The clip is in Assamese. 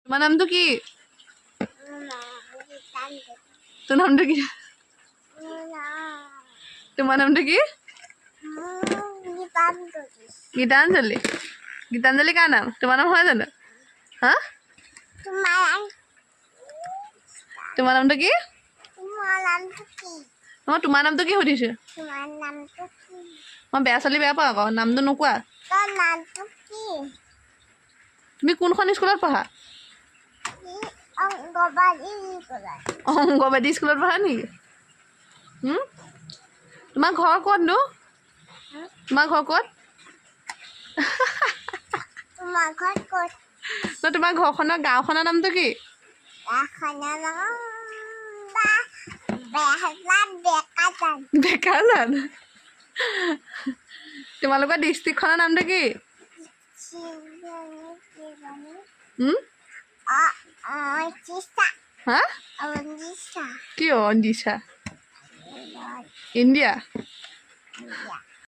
তোমাৰ নামটো কি? তোৰ নামটো কি? তোমাৰ নামটো কি? গীতাঞ্জলি। গীতাঞ্জলি কাৰ নাম? তোমাৰ নাম হয় জানো? হা, তোমাৰ নামটো কি? মই তোমাৰ নামটো কি সুধিছোঁ। মই বেয়া ছোৱালী বেয়া পাওঁ আকৌ। নামটো নোকোৱা? তুমি কোনখন স্কুলত পঢ়া? অংগনবাদী স্কুলত পঢ়া নেকি? তোমাৰ ঘৰ ক'তনো? তোমাৰ ঘৰ ক'ত? তোমাৰ ঘৰ ক'ত? ন, তোমাৰ ঘৰখনৰ গাঁওখনৰ নামটো কি? গাঁওখনৰ নাম বেকাজান। বেকাজান। তোমালোকৰ ডিষ্ট্ৰিক্টখনৰ নামটো কি? হা, কি? অ, দিছা ইণ্ডিয়া।